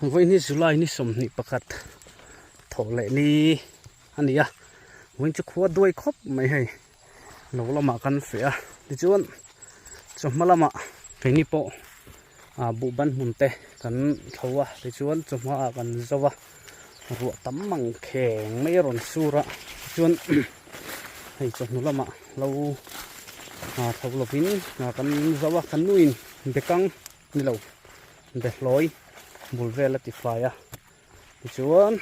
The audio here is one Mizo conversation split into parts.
Vawiin hi July ni 21 thawh leh ni a ni a, vawiin chu khua duai khawp mai hei lo lamah kan feh a, tichuan chawhma lamah keini pawh ah buhban hmun te kan thlo a, tichuan chawhma ah kan zo a, ruah tam mang kheng mai a rawn sur a, tichuan hei chawhnu lamah lo ah thlo lovin ah kan zo a, kan nuin bekang ni lo behlawi bul vel a ti fai a tichuan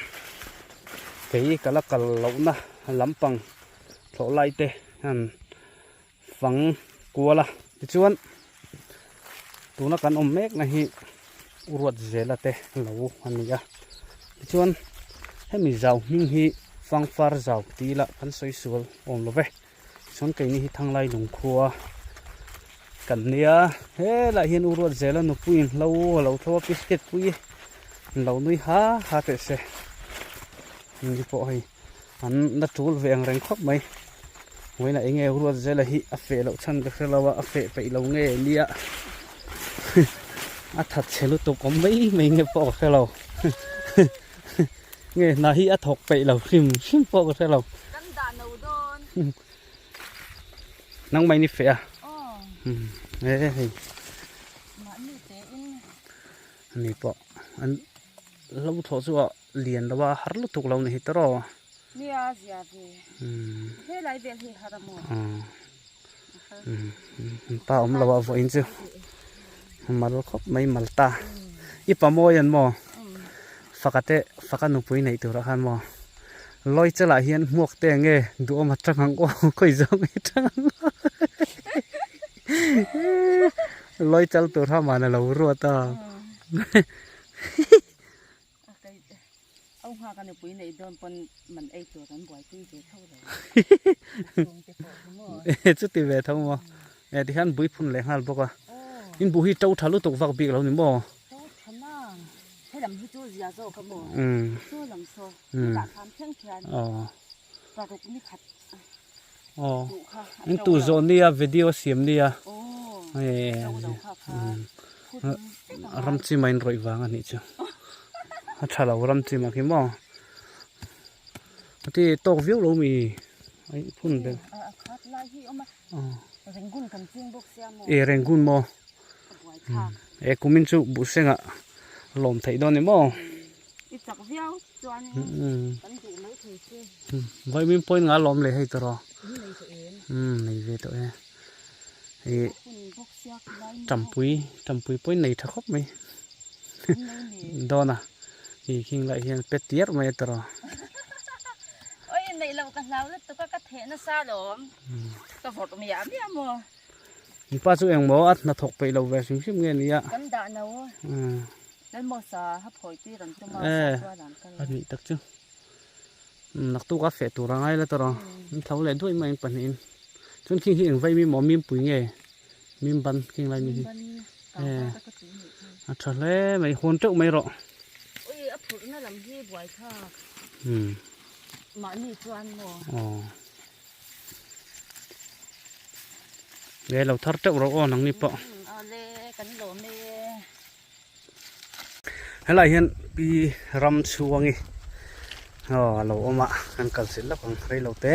kei ka la kal lohna lampang thlawh lai te hian fang kual a tichuan tuna kan awm mek na hi uruat zela te lo a ni a tichuan hemi zau hming hi fangfar zau tih ila kan sawi sual awm lo ve. Chuan keini hi Thanglai lungkhua kan nia helaiah hian U Ruatzela nupuiin hlo a lo thlo a biscuit pui an lo nui ha ha teh se ni pawh hei an la tul ve ang reng khawp mai vawiin ah enge U Ruatzela hi a feh loh chhan ka hre lo a a feh peih lo nge nia a that chhe lutuk awm mai mai nge pawh ka hre lo. Nge hna hi a thawk peih lo hrim hrim pawh ka hre lo. Kan dah no dawn. Nang mai ni feh a. E hei. Mahni te in. Ani pawh an lo thawh chu a lian lo a har lutuk lo ni hi tawrh. Nia zia ve. Helai vel hi har a maw. Pa awm lo a vawiin chu mal khawp mai mal ta i pa mawi an maw faka te faka nupui neih turah khan maw lawi chalah hian hmuak te nge duhawm a tang ang aw khawi zawng hi tang ang aw lawi chal tur kha man a lo ruat a. Au nghak a nupui neih dawn pawn man ei tur an buaipui ve tho lo. Chhungte pawh hi maw. Chuti ve tho maw. E tikhian bui phun leh nghal bawk a. In buh hi to tha lutuk vak bik lo ni maw. To tha nang. Helam hi chu zia zawk a maw. Saw lam saw. Hetah kham thleng khian. Paruk ni khat. Duh kha. In tu zawh nia video siam nia. Ram chima in rawih vang a nih chu. A tha lo ram chima khi maw. Ti tawk viau lo mi ai phun ber. E Rangoon maw. E kumin chu buhsengah lawm theih dawn ni maw. I chak viau chuanin kan duh mai thei che. Vawimin point nga lawm leh hei tawh. Nei ve tawh e. Ih tampui tampui pawhin nei tha khawp mai dawn a ih khing lai hian pe tiar mai a tawrh a. Oi neih loh ka hlau lutuk a ka theh nasa alawm ka vawrh miah miah maw. Mipa chu engmaw a hnathawk peih lo ve hrim hrim nge nia. Kan dah no Lalmawsa ha phawi tir an tum a sa chuan an kal a. A nih tak chu. Naktuk a feh tur a ngai la tawrh a, an tho leh duai mai ang pahnihin. Chuan khing hi eng vai mi maw mim pui nge mim ban khing lai mi hi a tha hle mai hawn teuh mai rawh. Ui a phurhna lam hi buai thlak mahni chuan maw. Aw nge lo thar teuh rawh aw nangni pawh. Awle kan lawm e. Helai hian pi ram chhuangi aw a lo awm a kan kal chilh lawk ang rei lo te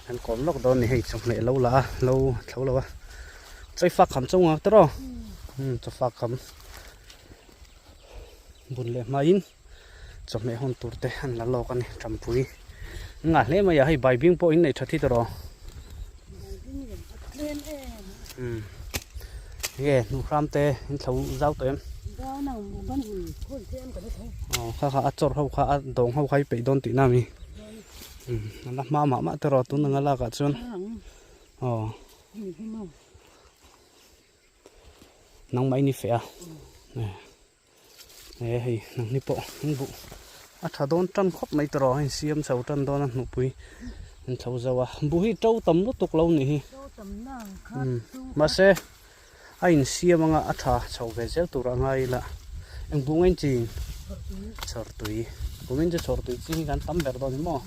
kan kawm lawk dawn a ni hei chawhmeh lo la a lo thlo lo a chawifak kham chauh ang tawrh aw umm chawfak kham bun leh hmain chawhmeh hawn tur te an la lawk a ni tampui an ngah hle mai a hei baibing pawh in nei tha thi tawh rawh umm nge hnuhhram te in thlo zau tawh em aw kha kha a chawrh ho kha a dawng ho kha i peih dawn tihna ami umm a la hma mah mah te rawh tun anga lakah chuan aw. Nangmah in i feh a. E hei nangni pawh an buh a tha dawn tan khawp mai tawh a insiam chho tan dawn a hnuhpui an tho zo a buh hi to tam lutuk lo nih hi mahse a insiam anga a tha chho ve zel tur a ngai ila eng buh nge chin chhawr tui kumin chu chhawr tui chi hi kan tam ber dawn ni maw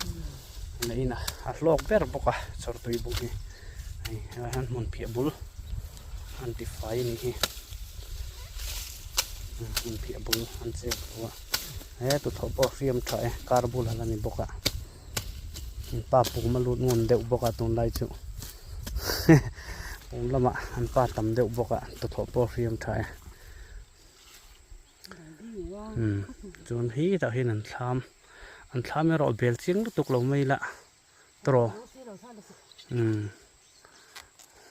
leh in a hlawk ber bawk a chhawr tui buh hi hei helai hian hmun phiah bul an ti fai a nih hi. Hmunphiah bul an chek lo a he tuthawh pawh a hriam tha e car bul a la ni bawk a an pa pum a lut ngun deuh bawk a tunlai chu pum lamah an pa tam deuh bawk a tuthawh pawh a hriam tha e umm chuan hi tah hian an thlam an thlam erawh bel chiang lutuk lo mai la tawh umm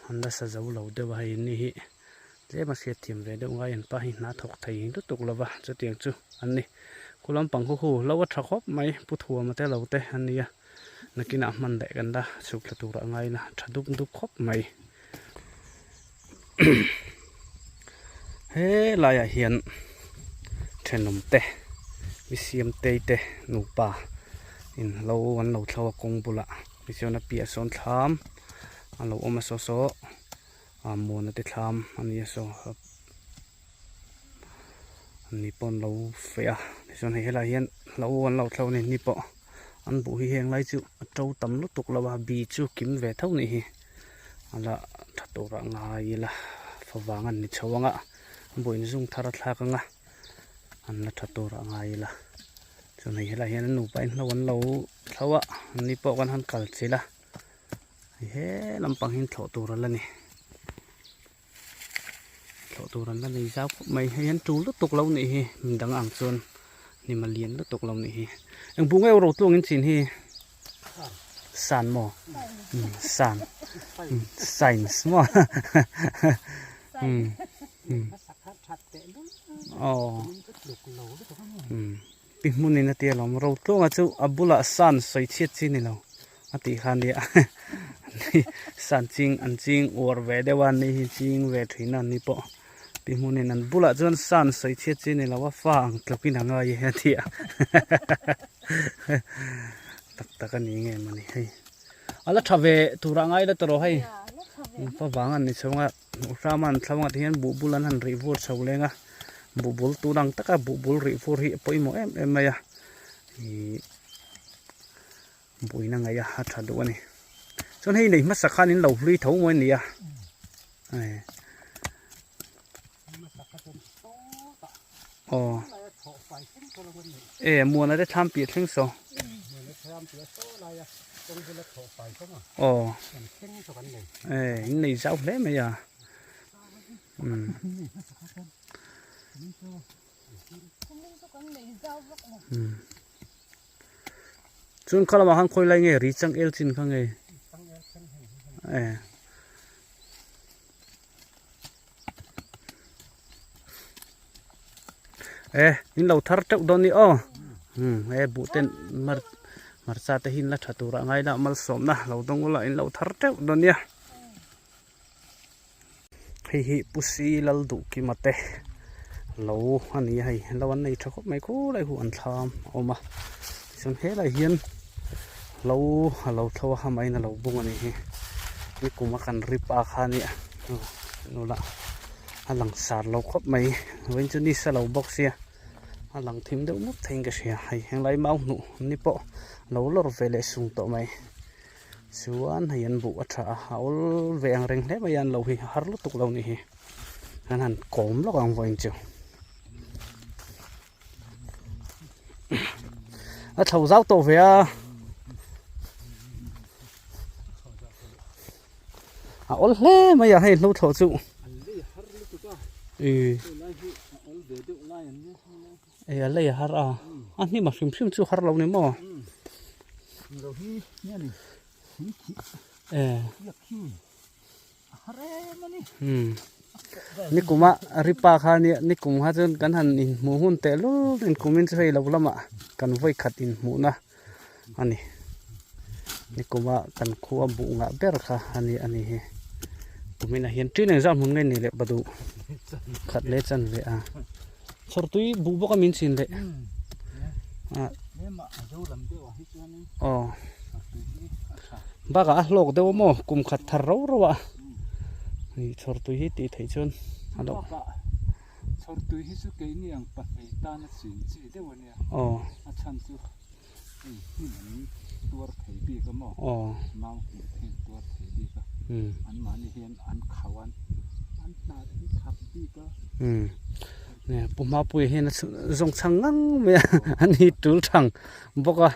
an la sa zo lo deuh a hei ni hi tlem a hriat thiam ve deuh ngai an pa hi hna thawk thei lutuk lo va chutiang chu an ni khu lampang khu khu lo a tha khawp mai pu thuama te lo te an nia nakinah hman leh kan la chhuk thla turah ngaina tha dup dup khawp mai he laiah hian thenawm te mi siam tei te nupa in lo an lo thlo a kawng bulah tichuan a piah sawn thlam a lo awm a saw saw a muana te thlam a ni a saw an ni pawh an lo feh a tichuan hei helaiah hian lo an lo thlo a ni ni pawh an buh hi heng lai chu a to tam lutuk lo a bi chu kim ve tho a nih hi. A la tha tur ah ngai ila favang an ni chho ang a buain zung thar a thlak ang a an la tha tur ah ngai ila chuan hei helaiah hian an nupa in hlo an lo thlo a an ni pawh kan han kal chilh a hei he lampang hi thlawh tur a la ni thlawh tur an la nei zau khawp mai hei an tul lutuk lo nih hi midang ang chuan hnim a lian lutuk lo nih hi eng bu nge ro tluang in chin hi san maw san science maw aw Pi hmunin a tia lawm ro tluanga chu a bulah san sawi chhiat chi ni lo a tih kha nia san ching an ching uar ve deuh a ni hi ching ve thin a ni pawh pi hmunin an bulah chuan san sawi chhiat chi ni lo a fa ang tlawkin a ngai a ti a tak tak a ni nge mawni hei a la tha ve turah ngai la tawh hei fa vang an ni chhung a. Hmuh an thlang ah te hian buh bul an han rih vur chho leng a buh bul tun ang taka buh bul rih vur hi a pawimawh em em mai a ihh buina ngaih a a tha duh a ni chuan hei nei hmasa khan in lo hlui tho maw ania aw e muana te thlam piah thleng saw aw e in nei zau hle mai a umm chuan kha lamah khan khawi lai nge ri chang el chin kha nge e. E in lo thar teuh dawn ni aw umm he buh ten mar hmarcha te hi in la tha tur ah ngai la malsawmna lo dawng ula in lo thar teuh dawn nia hei hi pu si lal duh kima te lo a ni a hei lo an nei tha khawp mai khulai hu an thlam a awm a tichuan helai hian lo a lo thlo a hamain a lo bung a nih hi nikum a kan rip a kha nia nula a lang sar lo khawp mai vawiin chu ni sa lo bawk sia a lang thim deuh mup theiin ka hria hei henglai mau hnuh ni pawh lo lawr ve leh sung tawh mai chuan hei an buh a tha a a awl ve ang reng hle mai a an lo hi a har lutuk lo nih hi an han kawm lawk ang vawiin chu a thlo zau tawh ve a a awl hle mai a hei hlo thlawh chu e a lei a har a a hnim a hrim hrim chu har lo ni maw e nikuma ripa kha nia nikum kha chuan kan han inhmuh hun teh lul inkumin chu hei lo lamah kan vawi khat inhmuhna a ni nikuma kan khua buh ngah ber kha a ni a ni hi kumin ah hian ṭin engzah hmun nge ni leh pa duh khat leh chan ve a chhawr tui buh bawk a min chin leh ah aw bakah a hlawk deuh a maw kum khat thar rau rau a ih chhawr tui hi tih theih chuan a lo Chhawr tui hi chu keini ang pahnih tana chin chi deuh a nia. Aw. A chhan chu hei hnim an tuar thei bik a maw? Aw. Mau hnih te hian tuar thei bik a. Umm. Anmahni hian an khauh a, an hnah te hi khap bik a. Umm. Pu Mapuia hian a zawng chhang ngang mai a a ni tul thang bawk a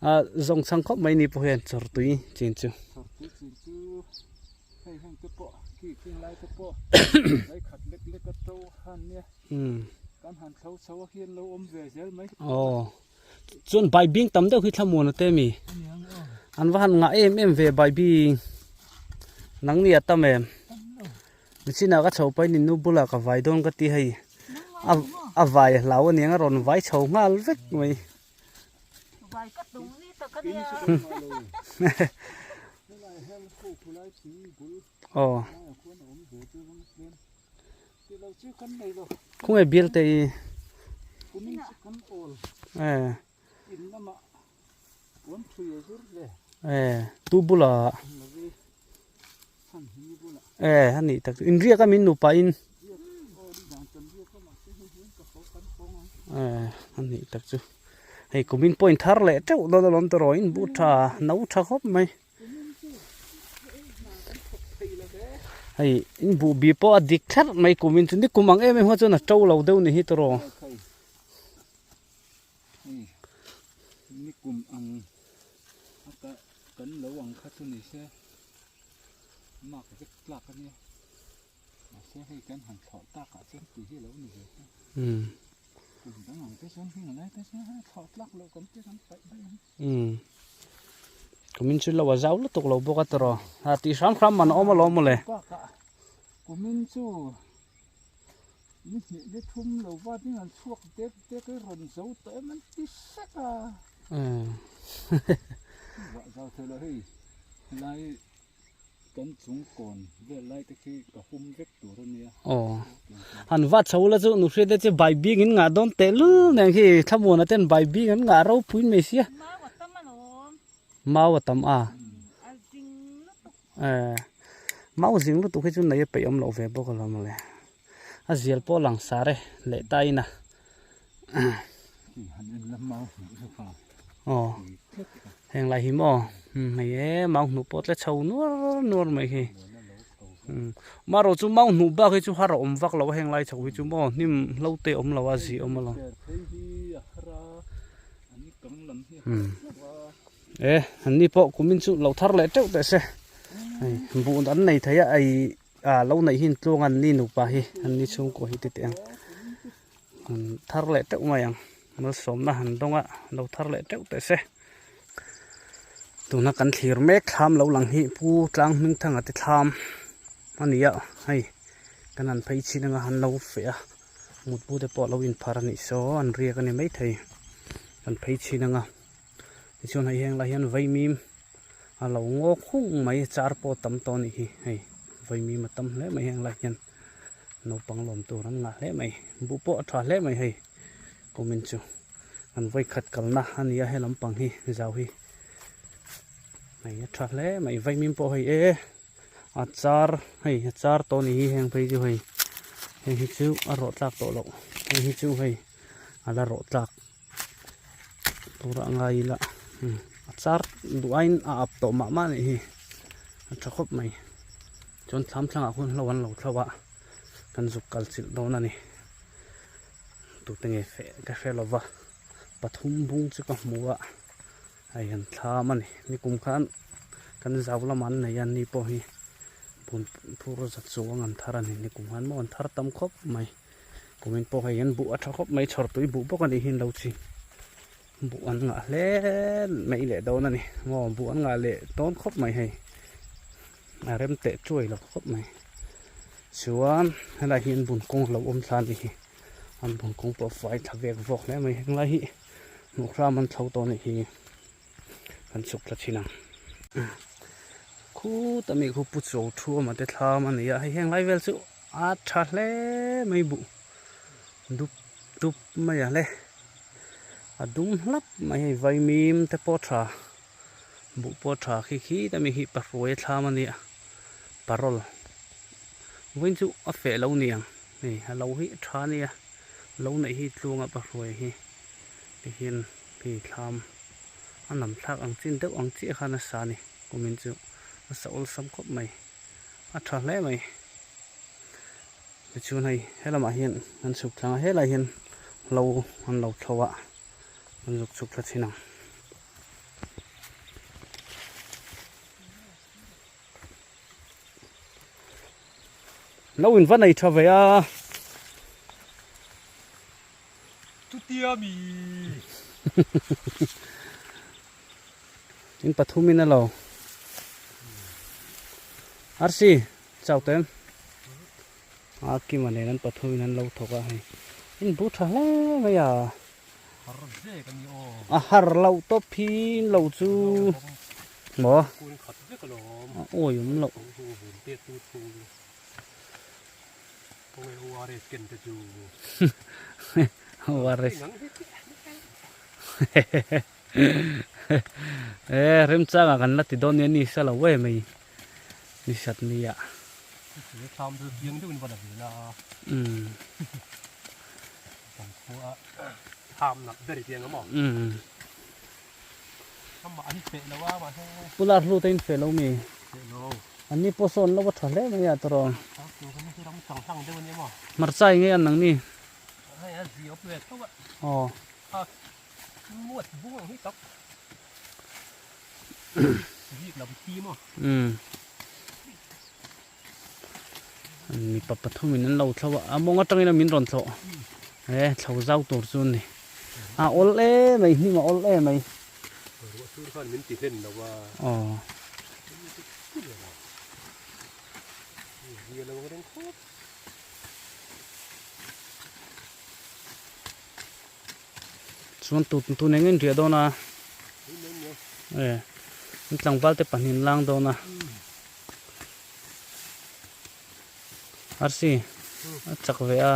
a zawng chhang khawp mai ni pawh hian chawrtui chin chu. Chawrtui chin chu hei heng te pawh khi khing lai te pawh lei khat lek lek a to han nia kan han thlo chho a khian lo awm ve zel mai. Aw chuan baibing tam deuh hi thlamuan a te mi an va han ngah em em ve baibing nang ni a tam em. Nichinah ka chho pahin innu bulah ka vai dawn ka ti hei a a vai a hlau aniang a rawn vai chho nghal vek mai. Aw khawnge bial te i eh eh tu bulah. Eh a nih tak chu inriak a min nupa in eh a nih tak chu hei kumin point thar leh teuh dawn alawm tawh in buh tha no tha khawp mai hei in buh bi pawh a dik thlarh mai kumin chu ni kum ang em em ho chuan a to lo deuh ni hi tawh Ni kum ang a ka kan lo ang kha chu ni se mark vek tlak a nia mahse hei kan han thlawh tak ah chuan tui hi a lo ni ve ta kum dang ang te chuan heng lai te chuan hei thlawh tlak loh kan te kan paih daih ang. Kumin chu lo a zau lutuk lo bawk a tawh a tih hram hram man a awm alawm mawle. Bakah kumin chu Ni hnih ni thum lo va ding an chhuak dek dek i rawn zo tawh em an ti sek a. Vah zau thei lo hei helai kan chung kawn vel lai te khi ka hum vek tur a nia. Aw han va chho la chu nu hriat te chu bai bing in ngah dawn teh lul nen khi thlamuana ten bai bing an ngah ropui mai sia. Mau a tam alawm. Mau a tam a. Eh mau zing lutuk hi chu nei a peih awm loh ve bawk alawm mawle. A zial pawh lang sar e leh ta in a. Aw heng lai hi maw hei e mau hnuh pawh tle chho nuar nuar mai hi. Marawh chu mau hnuh bak hi chu har a awm vak lo a heng lai chho hi chu maw hnim hlo te awm lo a zi awm alawm. E an ni pawh kumin chu lo thar leh teuh teh se hei buh an nei thei a ei ah lo neih hi tluang an ni nupa hi an ni chhungkua hi titeh ang an thar leh teuh mai ang malsawmna han dawng a lo thar leh teuh teh se tuna kan thlir mek thlam lo lang hi pu tlang hming thanga te thlam a ni a hei kan han phei chhin anga han lo feh a. Mutbu te pawh a lo inphar a nih saw an riak a ni maithei kan phei chhin anga tichuan hei heng lai hian vaimim a lo ngaw khung mai char pawh a tam tawh a nih hi hei vaimim a tam hle mai heng lai hian naupang lawm tur an ngah hle mai buh pawh a tha hle mai hei kumin chu an vawikhat kalna a ni a he lampang hi zau hi hei a tha hle mai vaimim pawh hei e. A char hei a char tawh a ni hi heng phei chu hei heng hi chu a rawh tlak tawh loh heng hi chu hei a la rawh tlak tur a ngai ila a char duh aiin a ap tawh mah mah a nih hi a tha khawp mai chuan thlam thlangah khuan hlo an lo thlo a kan zuk kal chilh dawn a ni tute nge feh ka hre lo va pathum bung chu ka hmu a. Hei an thlam a ni nikum khan kan zau lamah an nei a ni pawh hi phun phur za chuang an thar a ni nikum khan maw an thar tam khawp mai kumin pawh hei an buh a tha khawp mai chhawr tui buh bawk a nih hi an lo ching buh an ngah hle mai leh dawn a ni maw buh an ngah leh dawn khawp mai hei a rem teh chuai lo khawp mai chuan helai hi an bun kawng a lo awm thla a nih hi an bun kawng pawh a fai thla vek vawk hle mai henglai hi. Hmuh hram an tho tawh anih hi kan chhuk thla thin ang khut ami khu pu chaw thu awm te thlam a ni a hei heng lai vel chu a tha hle mai buh dup dup mai a le a dum hlap mai hei vaimim te pawh tha buh pawh tha khi khi ta mi hi pahruai a thlam a ni a parol vawiin chu a feh lo ni ang hei a lo hi tha a nia. Lo neih hi tluanga pahruai hi tihian hei thlam a nam thlak ang chin deuh ang chiah khan a sa a ni kumin chu a sa awlsam khawp mai a tha hle mai. Tichuan hei helamah hian an chhuk thlang a helaiah hian hlo an lo thlo a an zuk chhuk thla thin ang. Lo in va nei tha ve a. Chutia mi. In pathum in a lo. Arsi chau tem. A kima nen an pathum in an lo thawk a hei. In bu tha hle mai a. Har ve ka ni aw. A har loh tawp hi in lo chu. Maw? Kun khat vek alawm. A awi awm loh. ORS ken te chu. ORS. E remchanga kan la ti dawn nia ni sa lo e mai. Ni sat nia. Tham chu chiang deuhin va la ve la. Um. Kan khua tham nat ber i tiang a maw? Um. Amah an feh lo a mahse. Pu lar hlu te in feh lo mi? Feh lo. An ni pawh sawn lo a tha hle mai a tawrh. Thau tur kan hi ram chang hlang deuh a nia maw? Hmarcha eng nge an nang ni? Hei a zi awp ve tho a. Aw. A muat bung ang hi tak. Zik lam thi maw? Umm. Mipa pathumin an lo thlo a, a mawng atangin a min rawn thlawh. He thlo zau tur chu a ni. A awl em mai, hnim a awl em mai. Ruah sur khan min ti hlen lo a. Aw. Zia lo ang reng khawp. Chuan tut tun eng in riah dawn a. E, an tlangval te pahnih an lang dawn a. Arsi a chak ve a.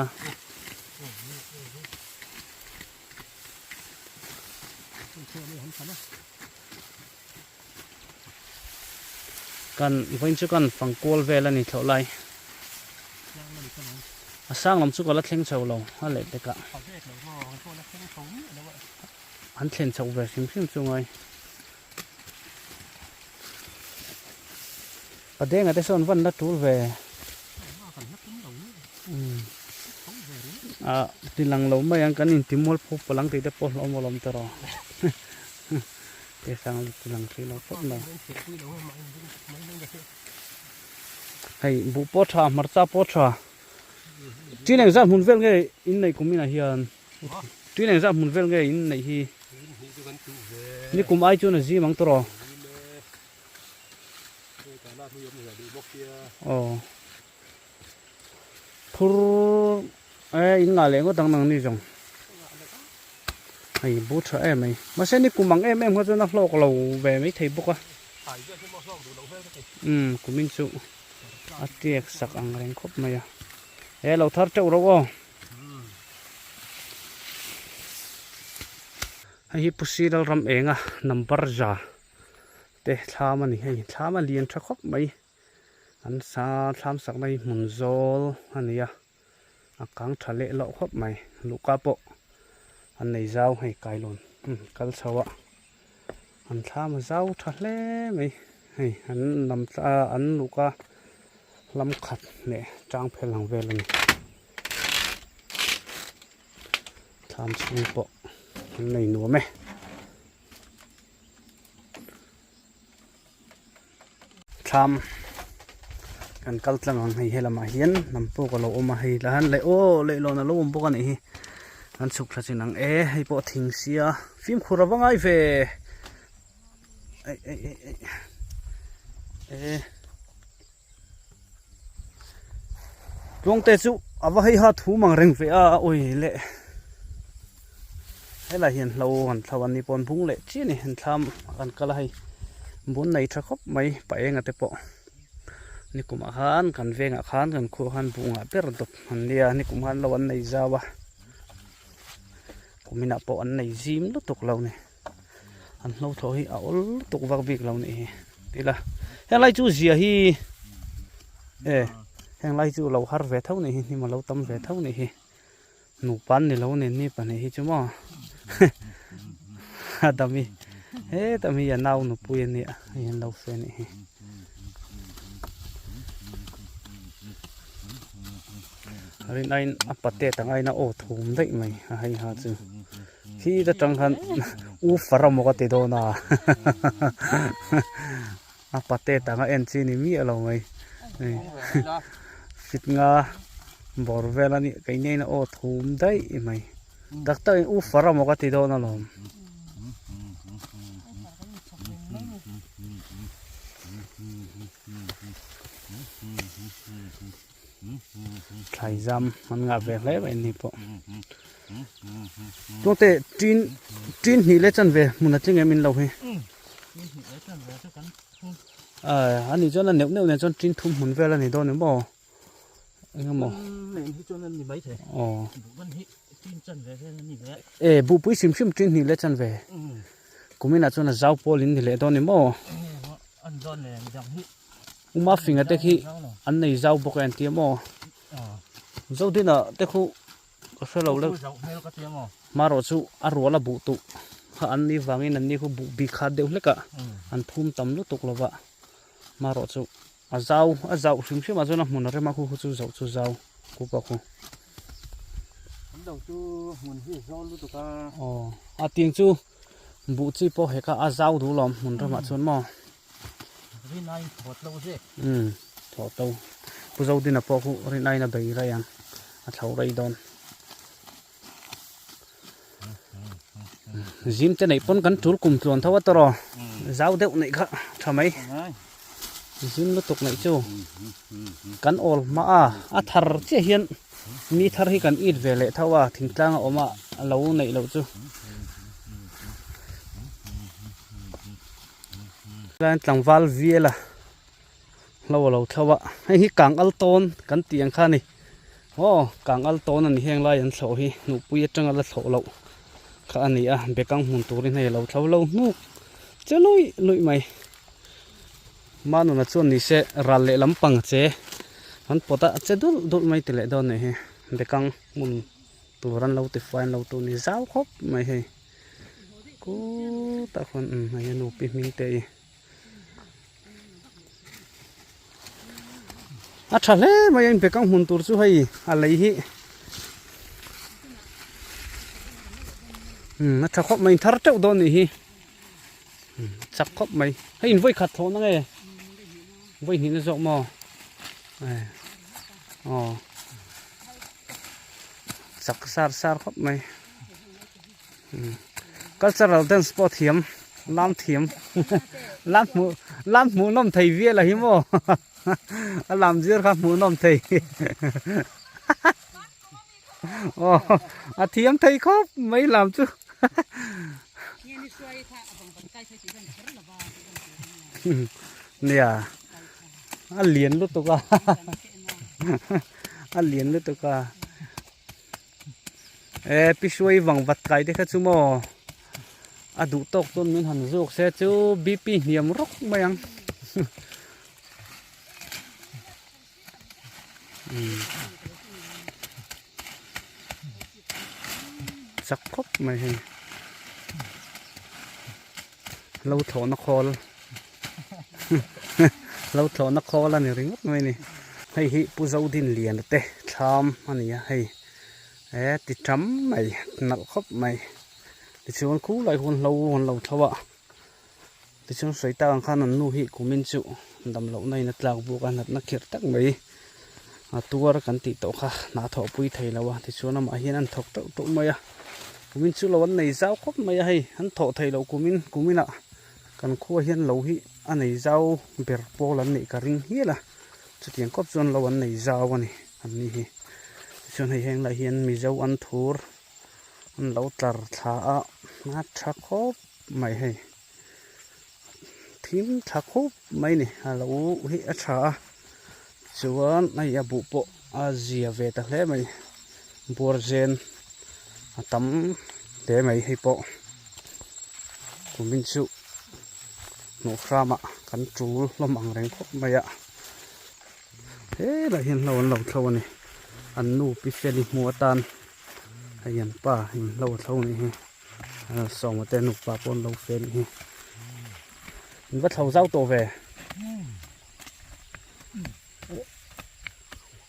Kan vawiin chu kan fang kual vel a ni thlawh lai. A sang lam chu ka la thleng chho lo a leh pekah. An thlen chhoh ve hrim hrim chu ngai. Padenga te sawn van la tul ve. A ti lang lo mai ang kan inti mual pho palang tih te pawh hlawm alawm ta rawh. Te sang ti lang thei lo phawt mai. Hei buh pawh tha hmarcha pawh tha. Tin engzat hmun vel nge in neih kum inah hian. Tui nen zah hmun vel nge in neih hi. Ni kum ai chuan a zim ang tawh. Aw. Phur e in ngah leh ngawt ang nang ni zawng. Hei bu tha em mai. Mahse ni kum ang em em kha chuan a hlawk lo ve mai thei bawk a. Umm kumin chu a tiak sak ang reng khawp mai a. He lo thar teuh ro aw. Hei hi Pusi Lalram enga number za te thlam a ni hei thlam a lian tha khawp mai an sa thlam sakna hi hmun zawl a ni a a kang tha leh loh khawp mai luhka pawh an nei zau hei kailawn kal chho a an thlam a zau tha hle mai hei an lam an luhka lam khat leh tang phel ang vel a ni. Thlam chhung pawh an nei nuam e. Thlam kan kal tlang ang hei helamah hian hnam pawh ka lo awm a hei lah hian leh aw leihlawn a lo awm bawk a nih hi an chhuk thla chin ang e hei pawh thing sia fimkhur a va ngai ve ei ei ei ei e. Tluangte chu a va hei ha thu mang reng ve a awi leh helai hian hlo an thlo an ni pawn bung leh chiah a ni an thlam an kal a hei bun nei tha khawp mai pa enga te pawh nikumah khan kan vengah khan kan khuah khan buh ngah ber dawp an nia nikum khan lo an nei zau a kuminah pawh an nei zim lutuk lo a ni. An hlo thlawh hi a awl lutuk vak bik lo nih hi tila henglai chu zia hi e henglai chu lo har ve tho nih hi hnim a lo tam ve tho nih hi nupa an ni lo nen ni pahnih hi chu maw a dami heta mi a nau nupui a nia hei an lo fe nih hi. Rin aiin a pate ta ngaina aw thum daih mai a hei ha chu khi ta tang khan u far amaw ka ti dawn a a pate ta nga en chi ni miah lo mai fit nga bawr vel a nih kei ngeiin a aw thum daih mai tak tak in u far amaw ka ti dawn alawm. Thlai zam an ngah ve hle mai ni pawh tute tin tin hnih leh chan ve hmun a tling em in lo hi ani chuan a neuh neuh nen chuan tin thum hmun vel a ni dawn em aw engemaw aw e buhpui hrim hrim tin hnih leh chan ve kuminah chuan a zau pawl in ni leh dawn em aw. Uma finga te khi an nei zau bawk a entir maw Zodina te khu ka hre lo deuh hmarawh chu a rual a buh tuh kha an ni vangin an ni khu buh bik khat deuh hlek a an phum tam lutuk lo va hmarawh chu a zau a zauh hrim hrim ah chuan a hmun a rem a khu khu chu zauh chu zau khupa khu. Aw a tiang chu buh chi pawh heka a zau duh lo hmun ramah chuan maw. Rinaiin thawt lo zek. Umm thawt lo. Pu Zodina pawh khu Rinaiin a bei rei ang. A thlo rei dawn. Zim te neih pawn kan tul kum tluan tho a tawraw. Zau deuh neih kha tha mai. Zim lutuk neih chu kan awl hma a. A thar chiah hian mi thar hi kan it ve leh tho a thingtlang a awm a lo neih loh chu. Chuan tlangval vial a hlo a lo thlo a hei hi kang al tawn kan tih ang kha a ni aw kang al tawn a ni heng lai an thlawh hi nupui atanga la thlawh loh kha a ni a bekang hmun turin hei a lo thlo lo hnuk che luih luih mai manuna chuan ni se ral leh lampang che an pawt a che dulh dulh mai ti leh dawn a nih hi bekang hmun tur an lo ti fai an lo tu ni zau khawp mai hei. Kutah khuan umm hei a nupi hming te hi a tha hle mai a inpe kang hmun tur chu hei a lei hi umm a tha khawp mai thar teuh dawn nih hi chak khawp mai hei in vawi khat thawhna nge vawi hnihna zawk maw aw chak sar sar khawp mai. Cultural dance pawh thiam lam thiam lam hmuh lam hmuh nawm thei vial a hi maw a lam zir kha hmuh nawm thei aw a thiam thei khawp mai lam chu nia a lian lutuk a a lian lutuk a. E pi hruai vang vat kai te kha chu maw a duh tawk chuan min han zawk se chu bp hniam rawk mai ang chak khawp mai hei lo thlawhna khawl lo thlawhna khawl a ni ringawt mai a ni hei hi Pu Zodinliana te thlam a ni a hei he ti tam mai nalh khawp mai tichuan khulai khuan hlo an lo thlo a tichuan sawi tak ang khan an nu hi kumin chu dam loh na in a tlak bawk a natna khirh tak mai a tuar kan tih tawh kha hnah thawh pui thei lo a tichuan amah hian an thawk teuh teuh mai a kumin chu lo an nei zau khawp mai a hei an thawh theih loh kumin kuminah. Kan khua hian lo hi a nei zau ber pawl an neih ka ring hial a, chutiang kawp chuan lo an nei zau a ni an ni hi. Tichuan hei heng lai hian Mizo an thur an lo tlar thla a, a tha khawp mai hei, thim tha khawp mai a ni, a lo hi a tha a, chuan hei a buh pawh a zia ve ta hle mai, buar zen a tam hle mai hei pawh. Kumin chu hnawh hramah kan tul hlawm ang reng khawp mai a helai hian hlo an lo thlo a ni an nu pi feli hmu atan hei an pa in hlo a thlo anih hi sawma te nupa pawh an lo fe anih hi an va thlo zau tawh ve.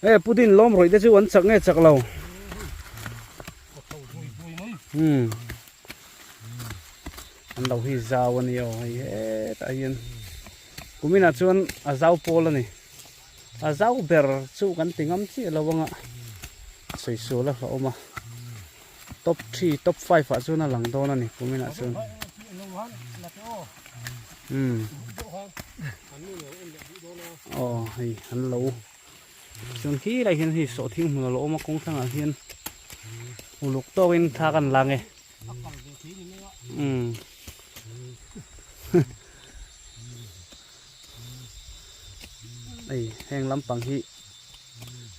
E pudin lawm rawih te chu an chak nge chak lo. Um an lo hi zau a ni aw hei hetah hian kuminah chuan a zau pawl a ni a zau ber chu kan ti ngam chiah lo anga sawi sual a hlauhawm a top three top five ah chuan a lang dawn a ni kuminah chuan um aw hei an lo Chuan khi lai hian hei sawhthing hmun a lo awm a kawng thlangah hian uluk tawkin thla kan la nge umm hei heng lampang hi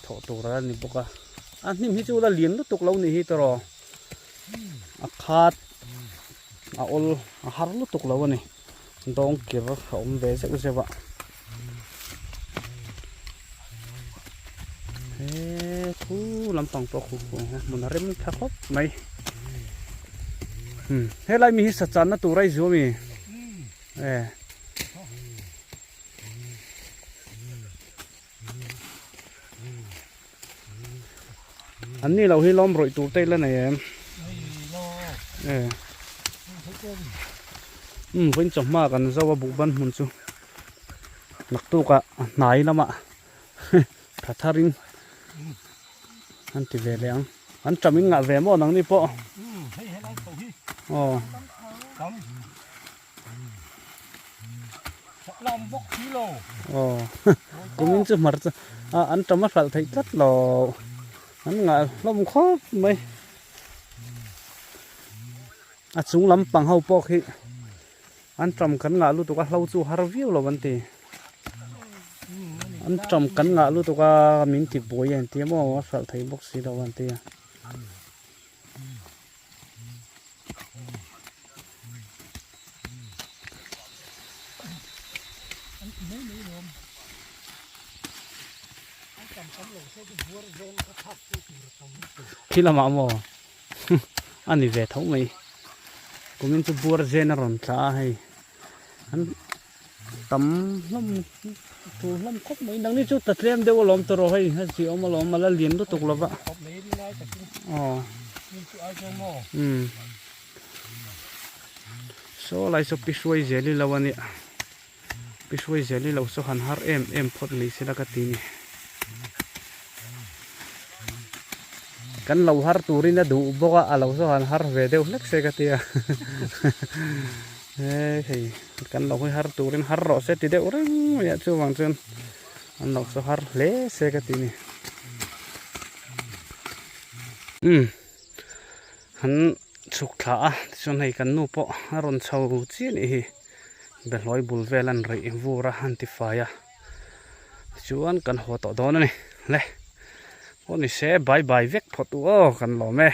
thawh tur a ni bawk a a hnim hi chu la lian lutuk lo ni hi tawh a khat a awl a har lutuk lo a ni. Dawng kir a awm ve zeuh zeuh a he thu lampang pawh khu khu hmun a rem tha khawp mai hmm helai mi hi sachanna tur a i zu ami e an ni lo hi lawm rawih tur te ila nei em e um vawiin chawhma kan zo a buhban hmun chu naktuk ah a hnai lamah tha thar in an ti ve leh ang an tam in ngah ve maw nang ni pawh aw. Aw kumin chu hmar chu a an tam a hralh theih tlat lo an ngah hlawm khawp mai a chung lampang ho pawh khi an tam kan ngah lutuk a hlo chu har viau lo an ti an tam kan ngah lutuk a min ti buai a inti maw a hralh theih bawk si lo an ti a. Khi lamah maw a ni ve tho mai kumin chu buar zen a rawn tla a hei an tam hlawm tur hlawm khawp mai nangni chu ta tlem deuh alawm tawh rawh hei a chi awm alawm a la lian lutuk lova aw umm saw lai saw pi hruai zel i lo a nia pi hruai zel i lo saw han har em em phawt mai sela ka ti ni kan lo har turin a duh bawk a a lo saw han har ve deuh hlek se ka tia. He hei kan lo hawi har turin har rawh se ti deuh reng mai ah chuvang chuan an lo saw har hle se ka ti ni umm an chhuk thla a tichuan hei kan nu pawh a rawn chho chiah a nih hi behlawi bul vel an rih vur a an ti fai a tichuan kan haw tawh dawn a ni le pawh ni se bye bye vek phawt u aw kan lawm e.